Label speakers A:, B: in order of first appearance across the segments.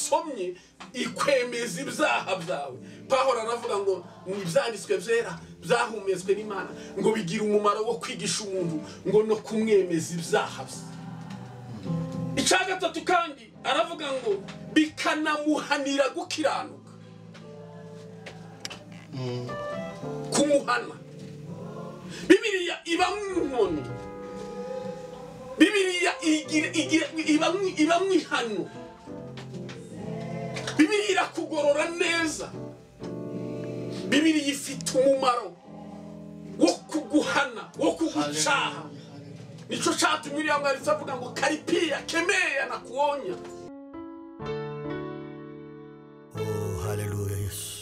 A: usomye ikwemeza ibyaha byawe. Pawulo aravuga ngo ibyanditswe byera byahumetswe n'Imana ngo bigira umumaro wo kwigisha umuntu ngo no kumwemeza ibyaha bye. Icya gatatu kandi aravuga ngo bikanamuhanira gukiranuka. Kumuhana. Bibiliya ibamwe inkoni. Bibiliya ibamwe ihano. Bibiliya irakugorora neza. Bibiliya ifite umumaro wo kuguhana, wo kugucaha. Nico cyatumye uriya mwanditsi avuga ngo karipia, kemea na kuonya.
B: Oh, haleluya Yesu.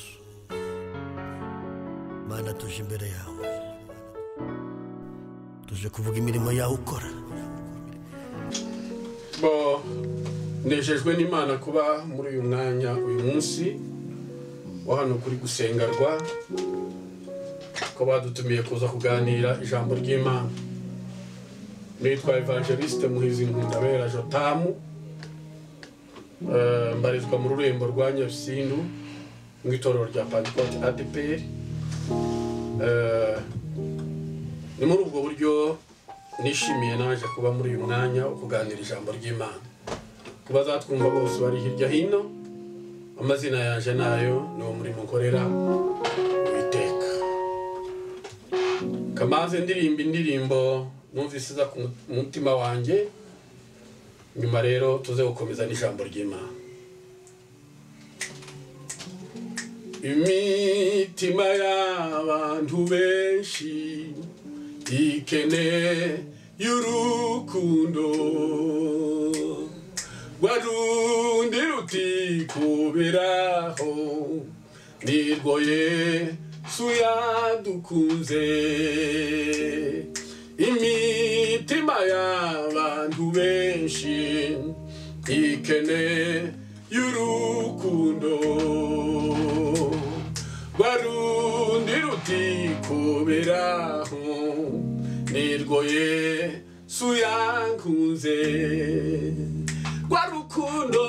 B: Mana tuje imbere yawe. Tuje kuvuga imirimo yawe ukora.
A: Bo nejejwe n'Imana kuba muri uyu mwanya uyu munsi wa hano kuri gusengarwa ko badutumiye kuza kuganira ijambo ry'Imana. Nitwa Evangeliste Muhizi Nkundabera Jotamu, mbarizwa mu rurembo rwa Nyabisindu mu itorero rya Pentecote ADPR. Ni muri ubwo buryo nishimiye naje kuba muri uyu mwanya wo kuganira ijambo ry'Imana. Kuba zatwumva bose bari hirya hino, amazina yaje nayo ni uwo murimo nkorera Uwiteka. Kamaze ndirimba indirimbo numvise iza ku mutima wanjye, nyuma rero tuze gukomeza n'ijambo ry'Imana. Imitima y'abantu benshi ikeneye urukundo rwa rundi rutikubiraho, nirwo Yesu yadukunze. Imitima y'abantu benshi ikeneye urukundo rwa rundi rutikubiraho, nirwo Yesu yankunze. Rwa rukundo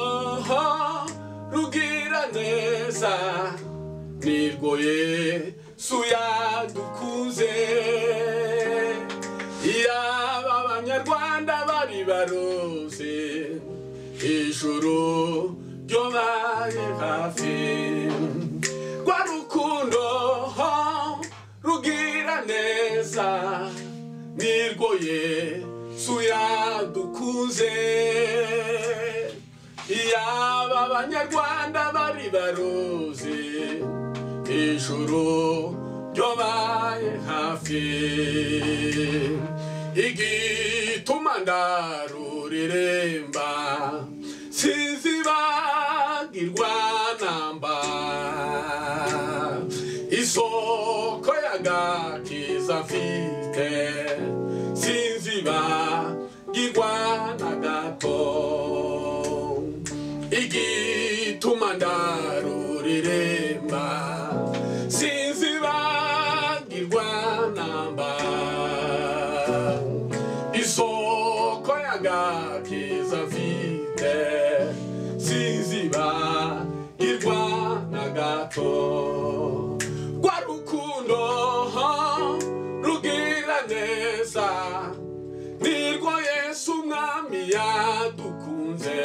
A: rugira neza, nirwo Yesu yadukunze. Iyaba abanyarwanda bari baruzi ijuru ryobaye hafi. Rwa rukundo rugira neza, nirwo Yesu yadukunze. Iyaba abanyarwanda bari baruzi ijuru ryobaye hafi. Igituma ndaruririmba sinzibagirwa namba, isoko y'agakiza mfite sinzibagirwa na gato. Igituma ndaruririmba sinzibagirwa namba, isoko y'agakiza mfite sinzibagirwa na gato. Rwa rukundo rugira neza, nirwo Yesu umwami yadukunze.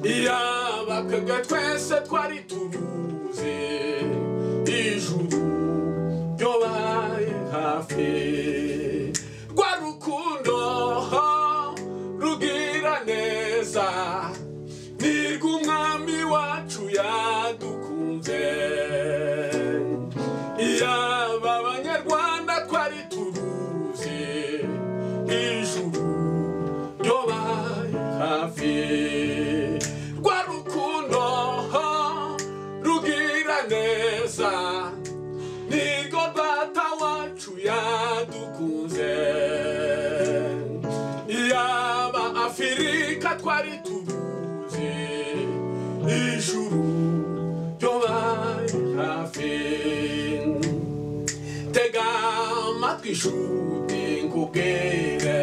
A: Iyaba twebwe twese twari turuzi ijuru ryobaye hafi. Rwa rukundo rugira neza, nirwo umwami wacu yadukunze. Iyaba abanyarwanda twari turuzi ijuru ryobaye hafi. Rwa rukundo rugira neza, nirwo Data wacu yadukunze. Iyaba Afurika twari turuzi ijuru ryobaye hafi. Tega amatwi nshuti nkubwire,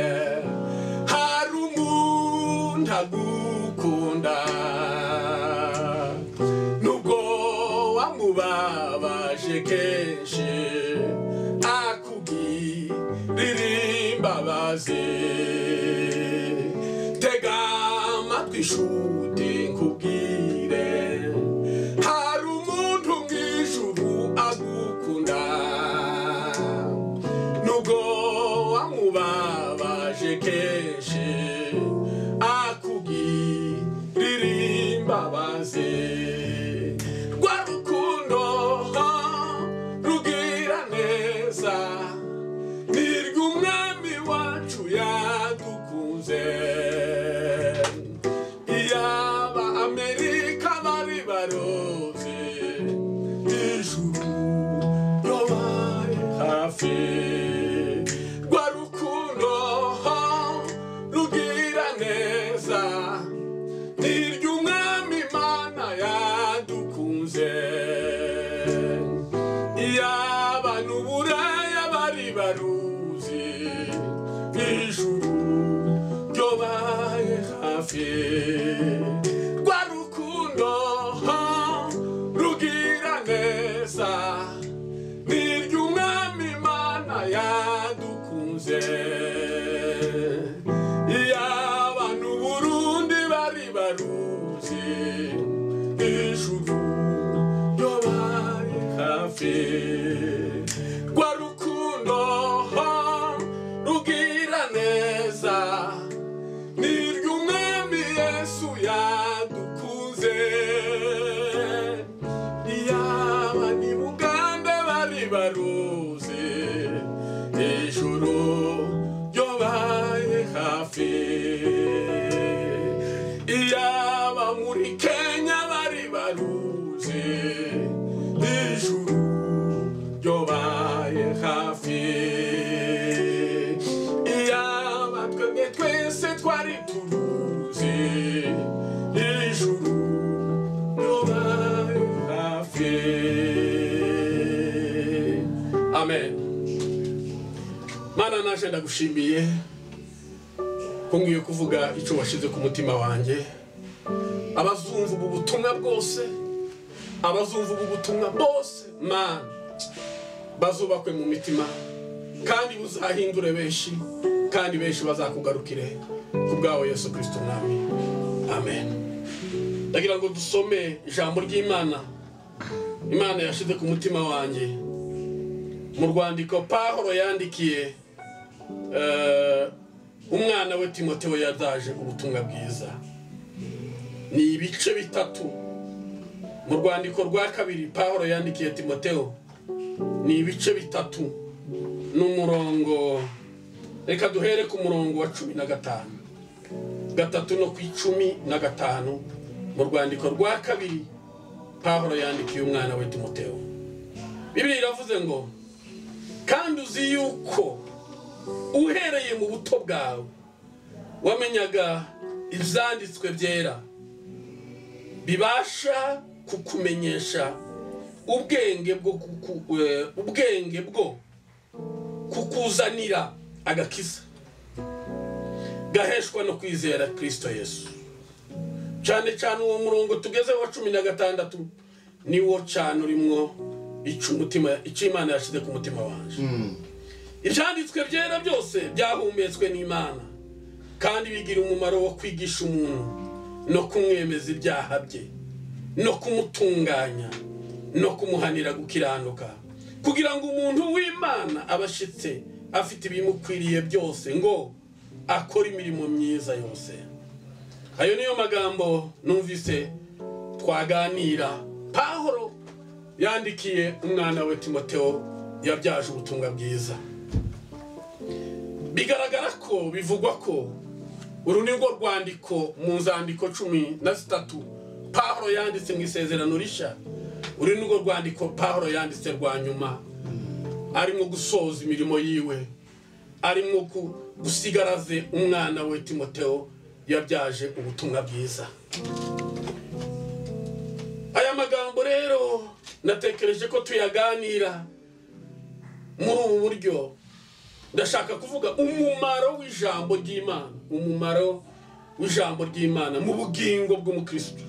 A: hari umuntu agukunda. wamubabaje kenshi akugirira imbabazi. Tega amatwi nshuti nkubwire, hari umuntu mw'ijuru agukunda, nubwo wamubabaje kenshi akugirira imbabazi. Rwa rukundo rugira neza, nirw'umwami wacu yadukunze. Iyaba Amerika bari baroze, ijuru ryobaye hafi. Rwa rukundo rugira neza, nirw'umwami Imana yadukunze. Iyaba n'Uburaya bari baruzi, ijuru ryobaye hafi. Rwa rukundo rugira neza, nirw'umwami Imana yadukunze. Iyaba n'Uburundi bari baruzi, ijuru ryobaye hafi. Rwa rukundo rugira neza, nirw'umwami Yesu yadukunze. Iyaba ni Buganda bari baruzi, ijuru ryobaye hafi. Iyaba muri Kenya bari baruzi, ijuru ryobaye hafi. Iyaba twebwe twese twari turuzi, ijuru ryobaye hafi. Amen. Mana, naje ndagushimiye ko ngiye kuvuga icyo washize ku mutima wanjye. Abazumva ubu butumwa bwose, abazumva ubu butumwa bose, Mana, bazubakwe mu mitima, kandi buzahindure benshi, kandi benshi bazakugarukire ku bwawe Yesu Kristo Mwami. Amen. Ndagira ngo dusome ijambo ry'Imana Imana yashize ku mutima wanjye mu rwandiko Pawulo yandikiye umwana we Timoteyo yadaje ubutumwa bwiza. Ni ibice bitatu. Mu rwandiko rwa kabiri Pawulo yandikiye Timoteyo ni ibice bitatu n'umurongo. Reka duhere ku murongo wa 15, 3 no ku 15. Mu rwandiko rwa kabiri Pawulo yandikiye umwana we Timoteyo, Bibiliya iravuze ngo: kandi uzi yuko uhereye mu buto bwawe wamenyaga ibyanditswe byera, bibasha kukumenyesha ubwenge bwo kukuzanira agakiza gaheshwa no kwizera Kristo Yesu. Cyane cyane uwo murongo tugeze wa 16 niwo cyane urimwo icyo Imana yashize ku mutima wanje. Ibyanditswe byera byose byahumetswe n'Imana, kandi bigira umumaro wo kwigisha umuntu no kumwemeza ibyaha bye, no kumutunganya, no kumuhanira gukiranuka, kugira ngo umuntu w'Imana abashitse afite ibimukwiriye byose, ngo akore imirimo myiza yose. Ayo niyo magambo numvise twaganira Pawulo yandikiye umwana we Timoteyo yabyaje ubutumwa bwiza. Bigaragara ko bivugwa ko uru ni rwo rwandiko mu nzandiko 13 Pawulo yanditse mu isezerano rishya. Uru ni rwo rwandiko Pawulo yanditse rwa nyuma, arimo gusoza imirimo yiwe, arimo gusigaraze umwana we Timoteyo yabyaje ubutumwa bwiza. Aya magambo rero natekereje ko tuyaganira muri ubu buryo. Ndashaka kuvuga umumaro w'ijambo ry'Imana, umumaro w'ijambo ry'Imana mu bugingo bw'umukristo.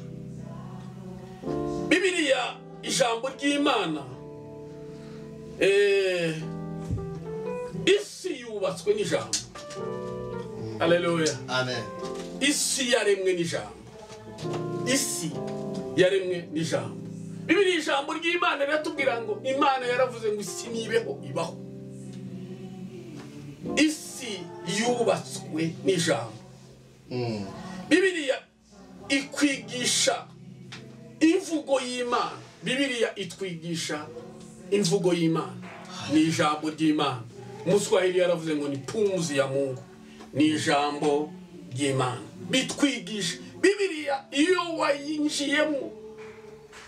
A: Bibiliya ijambo ry'Imana, isi yubatswe n'ijambo. Haleluya.
B: Amen.
A: Isi yaremwe n'ijambo. Isi yaremwe n'ijambo. Bibiliya ijambo ry'Imana riratubwira ngo Imana yaravuze ngo isi nibeho, ibaho. Isi yubatswe n'ijambo. Bibiliya ikwigisha imvugo y'Imana. Bibiliya itwigisha imvugo y'Imana. Ni ijambo ry'Imana. Muswahili yaravuze ngo ni pumzi ya Mungu. Ni ijambo ry'Imana. Bitwigisha. Bibiliya iyo wayinjiyemo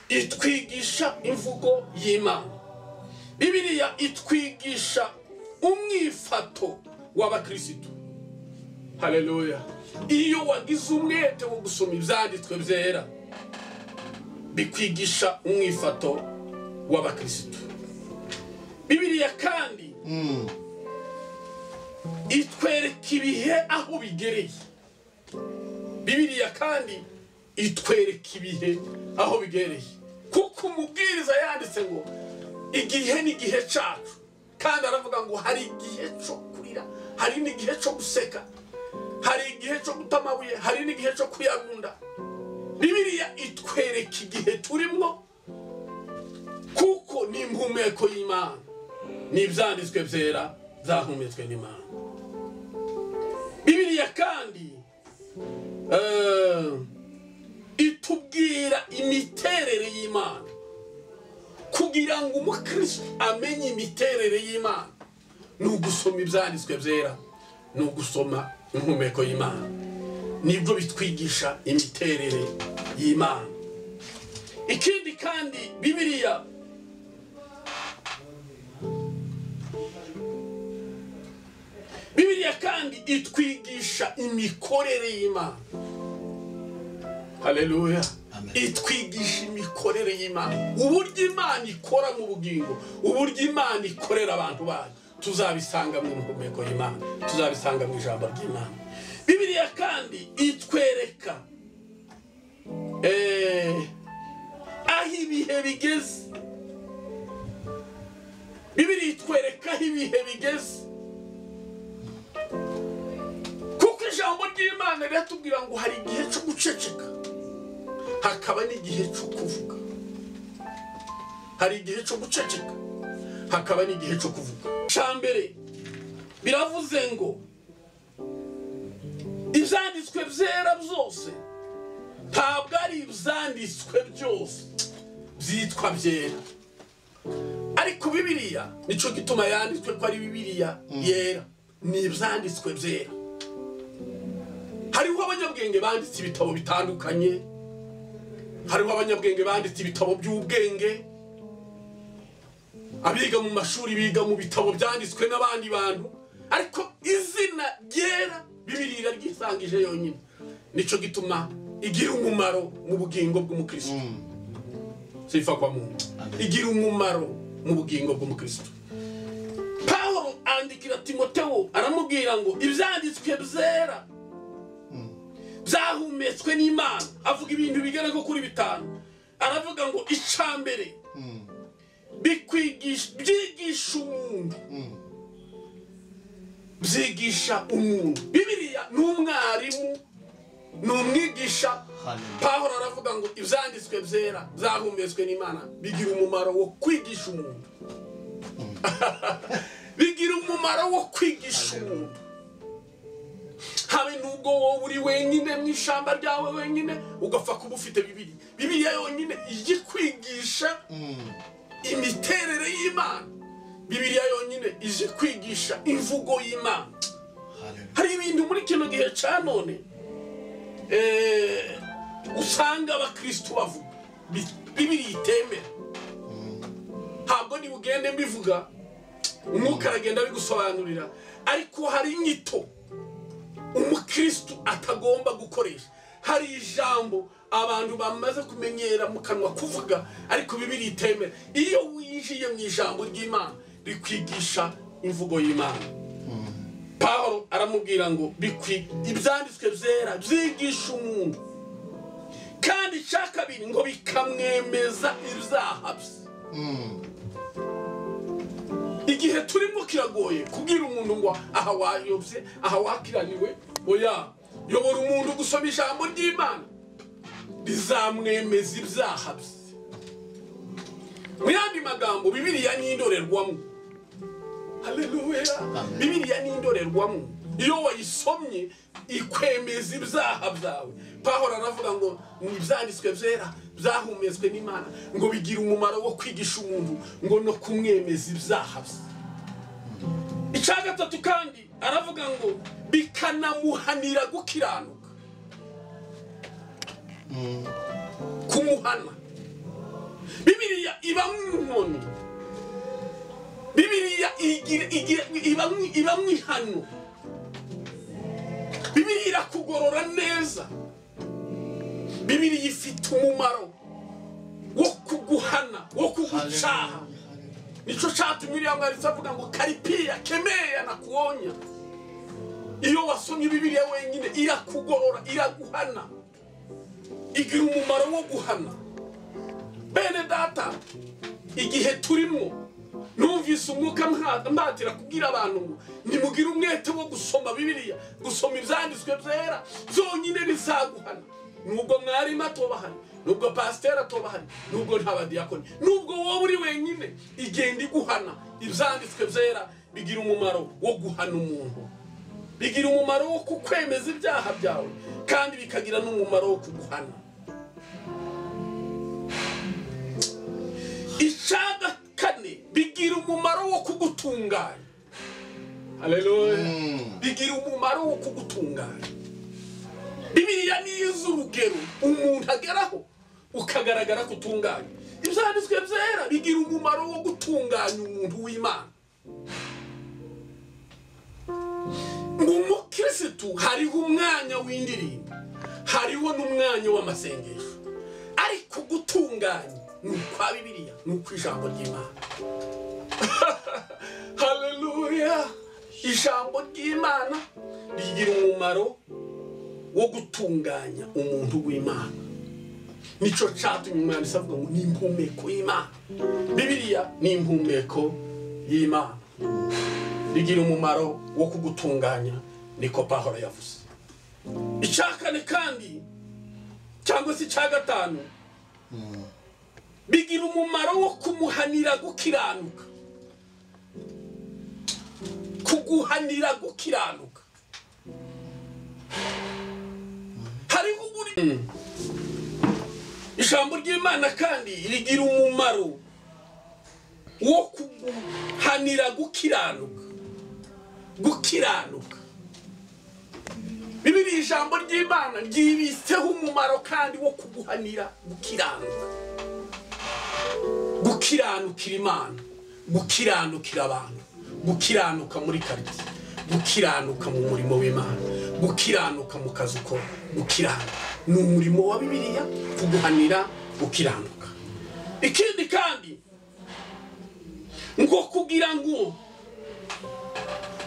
A: itwigisha imvugo y'Imana. Bibiliya itwigisha umwifato w'abakristo. Haleluya. Iyo wagize umwete wo gusoma ibyanditswe byera, bikwigisha umwifato w'abakristo. Bibiliya kandi itwereka ibihe aho bigereye. Bibiliya kandi itwereka ibihe aho bigereye. Kuko umubwiriza yanditse ngo igihe ni igihe cyacu, kandi aravuga ngo hari igihe cyo kurira, hari n'igihe cyo guseka, hari igihe cyo guta amabuye, hari n'igihe cyo kuyarunda. Bibiliya itwereka igihe turimo, kuko ni impumeko y'Imana, ni ibyanditswe byera byahumetswe n'Imana. Bibiliya kandi itubwira imiterere y'Imana. Kugira ngo umukristo amenye imiterere y'Imana, ni ugusoma ibyanditswe byera, ni ugusoma impumeko y'Imana. Nibyo bitwigisha imiterere y'Imana. Ikindi kandi Bibiliya kandi itwigisha imikorere y'Imana. Haleluya. Itwigisha imikorere y'Imana. Uburyo Imana ikora mu bugingo, uburyo Imana ikorera abantu bayo, tuzabisanga mu mpumeko y'Imana, tuzabisanga mu ijambo ry'Imana. Bibiliya kandi itwereka aho ibihe bigeze. Bibiliya itwereka aho ibihe bigeze. Kuko ijambo ry'Imana riratubwira ngo hari igihe cyo guceceka, hakaba n'igihe cyo kuvuga. Hari igihe cyo guceceka, hakaba n'igihe cyo kuvuga. Cyambere biravuze ngo ibyanditswe byera byose ntabwo ari ibyanditswe byose byitwa byera, ariko Bibiliya nico gituma yanditswe ko ari Bibiliya yera, ni ibyanditswe byera. Hariho abanyabwenge banditse ibitabo bitandukanye, hariho abanyabwenge banditse ibitabo by'ubwenge, abiga mu mashuri biga mu bitabo byanditswe n'abandi bantu, ariko izina ryera Bibiliya ryisangije yonyine. Nico gituma igira umumaro mu bugingo bw'umukristo. Sifa kwa Mungu. Igira umumaro mu bugingo bw'umukristo. Paulo andikira Timoteo aramubwira ngo ibyanditswe byera byahumetswe n'Imana. Avuga ibintu bigera ko kuri bitanu. Aravuga ngo icambere bikwigisha, byigisha umuntu, byigisha umuntu. Bibiliya ni umwarimu, ni umwigisha. Pawulo aravuga ngo ibyanditswe byera byahumetswe n'Imana bigira umumaro wo kwigisha umuntu. Bigira umumaro wo kwigisha umuntu. Habe nubwo wowe uri wenyine mu ishamba ryawe wenyine, ugapfa kuba ufite Bibiliya. Bibiliya yonyine ijye kwigisha imiterere y'Imana. Bibiliya yonyine ije kwigisha imvugo y'Imana. Hari ibintu muri kino gihe cya none usanga abakristo bavuga Bibiliya itemera. Ntabwo ni bugende mbivuga, umwuka aragenda bigusobanurira, ariko hari inyito umukristo atagomba gukoresha. Hari ijambo abantu bamaze kumenyera mu kanwa kuvuga, ariko Bibiliya itemera. Iyo winjiye mu ijambo ry'Imana rikwigisha imvugo y'Imana. Paulo aramubwira ngo ibyanditswe byera byigisha umuntu. Kandi icya kabiri ngo bikamwemeza ibyaha bye. Igihe turimo kiragoye kubwira umuntu ngo aha wayobye, aha wakiraniwe. Oya, yobora umuntu gusoma ijambo ry'Imana rizamwemeza ibyaha bye. Mu yandi magambo, Bibiliya ni indorerwamo. Haleluya. Bibiliya ni indorerwamo. Iyo wayisomye ikwemeza ibyaha byawe. Pawulo aravuga ngo ibyanditswe byera byahumetswe n'Imana ngo bigira umumaro wo kwigisha umuntu ngo no kumwemeza ibyaha bye. Icya gatatu kandi aravuga ngo bikanamuhanira gukiranuka. Kumuhana. Bibiliya ibamwe inkoni. Bibiliya ibamwe ihano. Bibiliya irakugorora neza. Bibiliya ifite umumaro wo kuguhana, wo kugucaha. Nico cyatumye uriya mwanditsi avuga ngo karipia kemea na kuonya. Iyo wasomye Bibiliya wenyine irakugorora, iraguhana, igira umumaro wo guhana. Bene data, igihe turimo numvise umwuka mbatira kubwira abantu ngo nimugire umwete wo gusoma Bibiliya, gusoma ibyanditswe byera byonyine bizaguhana. Nubwo mwarimu atobahari, nubwo pasiteri atobahari, nubwo nta badiyakoni, nubwo wowe uri wenyine, igenda iguhana. Ibyanditswe byera bigira umumaro wo guhana umuntu, bigira umumaro wo kukwemeza ibyaha byawe, kandi bikagira n'umumaro wo kuguhana. Icya kane, bigira umumaro wo kugutunganya. Haleluya. Bigira umumaro wo kugutunganya. Bibiliya ni iz'urugero umuntu ageraho ukagaragara kutunganya. Ibyanditswe byera bigira umumaro wo gutunganya umuntu w'Imana. Ngo umukirisitu hariho umwanya w'indirimbo, hariho n'umwanya w'amasengesho, ariko gutunganya ni ukwa Bibiliya, ni ukw'ijambo ry'Imana. Haleluya. Ijambo ry'Imana rigira umumaro wo gutunganya umuntu w'Imana. Nico cyatumye umwanditsi avuga ngo ni impumeko y'Imana. Bibiliya ni impumeko y'Imana, rigira umumaro wo kugutunganya, niko Pawulo yavuze. Icya kane kandi cyangwa se icya gatanu, bigira umumaro wo kumuhanira gukiranuka. Kuguhanira gukiranuka. Hariho ijambo ry'Imana kandi rigira umumaro wo kuguhanira gukiranuka. Gukiranuka. Bibiliya ijambo ry'Imana ryibitseho umumaro kandi wo kuguhanira gukiranuka. Gukiranukira Imana, gukiranukira abantu, gukiranuka muri karitsiye, gukiranuka mu murimo w'Imana, gukiranuka mu kazi ukora, gukiranuka ni umurimo wa Bibiliya kuguhanira gukiranuka. Ikindi kandi ngo kugira ngo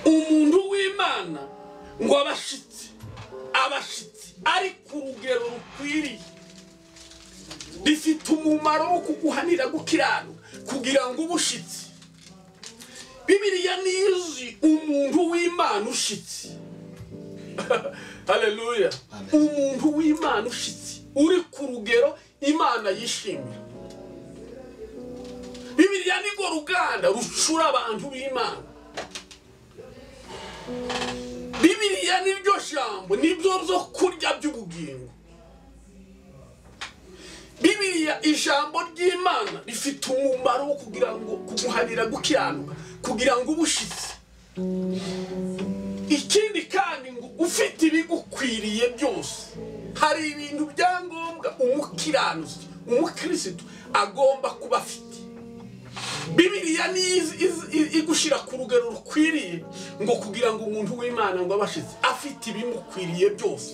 A: umuntu w'Imana ngo abashitsi ari ku rugero rukwiriye, rifite umumaro wo kuguhanira gukiranuka kugira ngo ubushitsi. Bibiliya nizi umuntu w'Imana ushitsi. Haleluya. Umuntu w'Imana ushitsi uri ku rugero Imana yishimira. Bibiliya ni go ruganda rucura abantu b'Imana. Bibiliya ni ryo jambo, nibyo byo kurya by'ubugingo. Bibiliya ijambo ry'Imana rifite umumaro wo kugira ngo kuguhanira gukiranuka, kugira ngo ubushitsi. Ikindi kandi ngo ufite ibigukwiriye byose. Hari ibintu byangombwa umukiranutsi, umukirisitu agomba kuba afite. Bibiliya ni igushira ku rugero rukwiriye ngo kugira ngo umuntu w'Imana ngo abashitsi afite ibimukwiriye byose.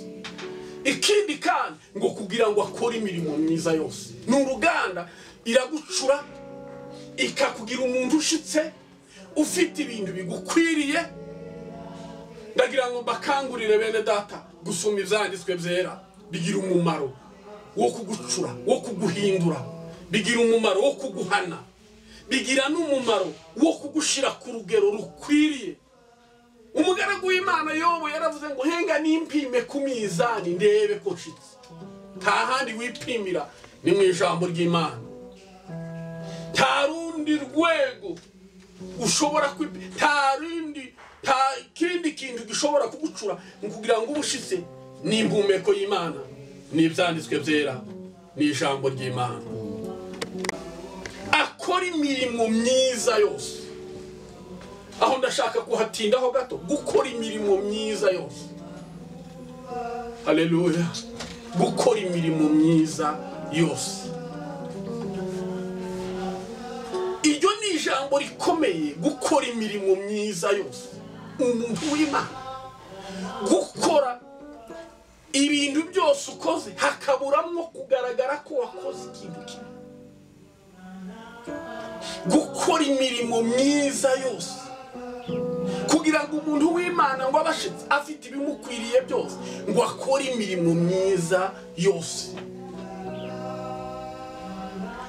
A: Ikindi kandi ngo kugira ngo akore imirimo myiza yose. Ni uruganda, iragucura ikakugira umuntu ushitse ufite ibintu bigukwiriye. Ndagira ngo mbakangurire bene data gusoma ibyanditswe byera bigira umumaro wo kugucura, wo kuguhindura, bigira umumaro wo kuguhana, bigira n'umumaro wo kugushira ku rugero rukwiriye. Umugaragu w'Imana Yobu yaravuze ngo henga nimpime ku mizani ndebe ko nshitse. Nta handi wipimira ni mu ijambo ry'Imana. Nta rundi rwego ushobora nta kindi kintu gishobora kugucura kugira ngo ubushitse ni impumeko y'Imana, ni ibyanditswe byera, ni ijambo ry'Imana. Akora imirimo myiza yose. Aho ndashaka kuhatindaho gato, gukora imirimo myiza yose. Haleluya. Gukora imirimo myiza yose. Iryo ni ijambo rikomeye, gukora imirimo myiza yose. Umuntu w'Imana gukora ibintu byose ukoze hakaburamwo kugaragara ko wakoze ikintu kimwe. Gukora imirimo myiza yose kugira ngo umuntu w'Imana ngo abashitse afite ibimukwiriye byose, ngo akore imirimo myiza yose.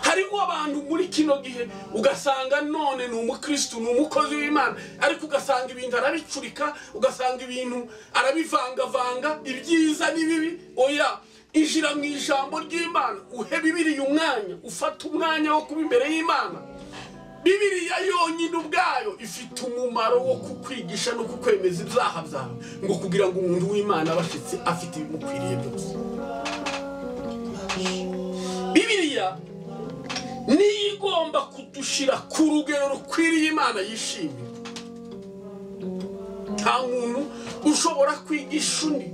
A: Harimo abantu muri kino gihe ugasanga none ni umukristo, ni umukozi w'Imana, ariko ugasanga ibintu arabicurika, ugasanga ibintu arabivangavanga, ibyiza n'ibibi. Oya, injira mu ijambo ry'Imana, uhe Bibiliya umwanya, ufate umwanya wo kuba imbere y'Imana. Bibiliya yonyine ubwayo ifite umumaro wo kukwigisha no kukwemeza ibyaha byawe, ngo kugira ngo umuntu w'Imana abashitse afite ibimukwiriye byose. Bibiliya niyo igomba kudushira ku rugero rukwiriye Imana yishimira. Nta muntu ushobora kwigisha undi,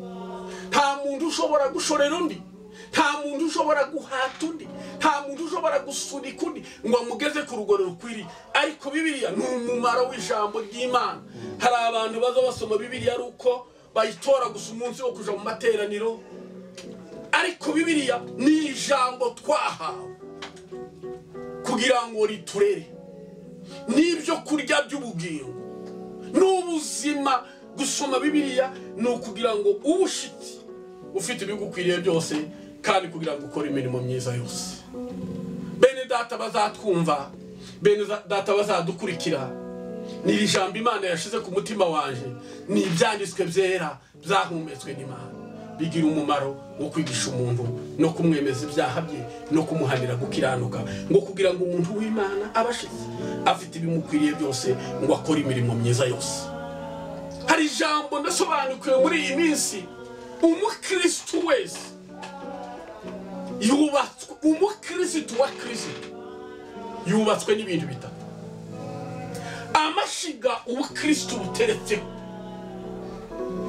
A: nta muntu ushobora gushorera undi, nta muntu ushobora guhata undi, nta muntu ushobora gusunika undi ngo amugeze ku rugero rukwiriye. Ariko Bibiliya ni umumaro w'ijambo ry'Imana. Hari abantu baza basoma Bibiliya ari uko bayitora gusa umunsi wo kuja mu materaniro, ariko Bibiliya ni ijambo twahawe kugira ngo riturere n'ibyo kurya by'ubugingo n'ubuzima. Gusoma Bibiliya ni ukugira ngo ubushitsi ufite ibigukwiriye byose, kandi kugira ngo ukore imirimo myiza yose. Bene data bazatwumva, bene data bazadukurikira, ni ijambo Imana yashize ku mutima wanje, ni ibyanditswe byera byahumetswe n'Imana, bigira umumaro wo kwigisha umuntu no kumwemeza ibyaha bye no kumuhanira gukiranuka, ngo kugira ngo umuntu w'Imana abashitse afite ibimukwiriye byose, ngo akore imirimo myiza yose. Hari ijambo ndasobanukiwe muri iyi minsi, umukristo wese yubatswe, umukristo wa Kristo yubatswe n'ibintu bitatu. Amashiga ubukristo buteretseho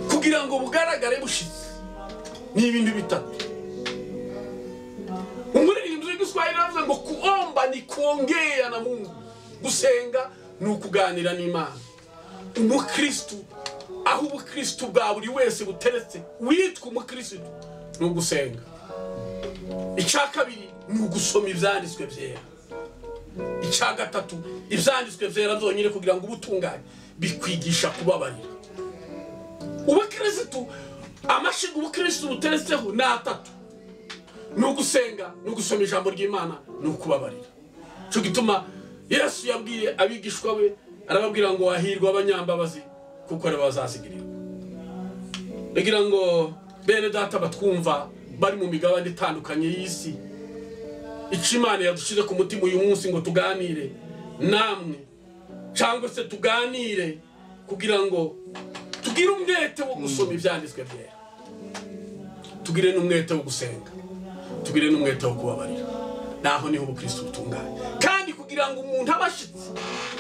A: kugira ngo bugaragare bushitse ni ibintu bitatu. Umuririmbyi w'igiswahili aravuze ngo kuomba ni kuongea na Mungu, gusenga ni ukuganira n'Imana. Umukristo aho ubukristo bwa buri wese buteretse witwa umukristo ni ugusenga. Icya kabiri ni ugusoma ibyanditswe byera. Icya gatatu, ibyanditswe byera byonyine kugira ngo ubutungane bikwigisha kubabarira. Ubukristo, amashiga ubukristo buteretseho ni atatu: ni ugusenga, ni ugusoma ijambo ry'Imana, ni ukubabarira. Cyo gituma Yesu yabwiye abigishwa be, arababwira ngo hahirwa abanyambabazi kuko ari bazasigirirwa. Ndagira ngo bene data batwumva bari mu migabane itandukanye y'isi, icyo Imana yadushize ku mutima uyu munsi ngo tuganire namwe, cyangwa se tuganire kugira ngo tugire umwete wo gusoma ibyanditswe byera, tugire n'umwete wo gusenga, tugire n'umwete wo kubabarira. Naho niho ubukristo butunganye. Kandi kugira ngo umuntu abashitse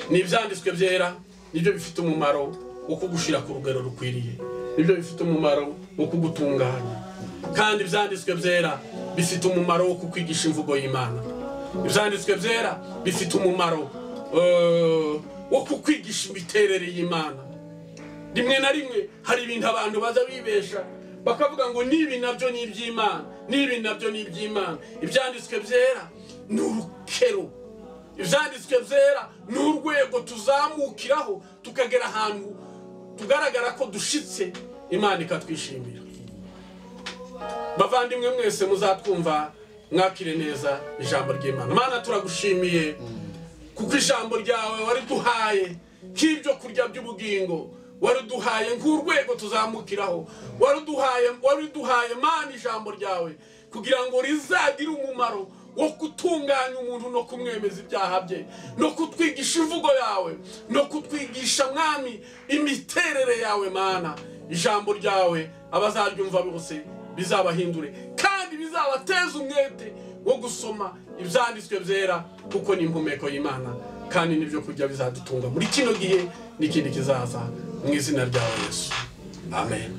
A: ni ibyanditswe byera, nibyo bifite umumaro wo kugushira ku rugero rukwiriye, nibyo bifite umumaro wo kugutunganya. Kandi ibyanditswe byera bifite umumaro wo kukwigisha imvugo y'Imana. Ibyanditswe byera bifite umumaro wo kukwigisha imiterere y'Imana. Rimwe na rimwe hari ibintu abantu baza bibesha bakavuga ngo nibi nabyo ni iby'Imana, nibi nabyo ni iby'Imana. Ibyanditswe byera ni urukero, ibyanditswe byera ni urwego tuzamukiraho tukagera ahantu tugaragara ko dushitse, Imana ikatwishimira. Bavandimwe mwese muzatwumva, mwakire neza ijambo ry'Imana. Mana, turagushimiye kuko ijambo ryawe wariduhaye nk'ibyo kurya by'ubugingo, wariduhaye nk'urwego tuzamukiraho, wariduhaye Mana ijambo ryawe kugira ngo rizagire umumaro wo gutunganya umuntu no kumwemeza ibyaha bye, no kutwigisha imvugo yawe, no kutwigisha Mwami imiterere yawe. Mana, ijambo ryawe abazaryumva bose bizabahindure kandi bizabateza umwete wo gusoma ibyanditswe byera, kuko ni impumeko y'Imana kandi nibyo kurya bizadutunga muri kino gihe n'ikindi kizaza, mu izina ryawe Yesu, amen.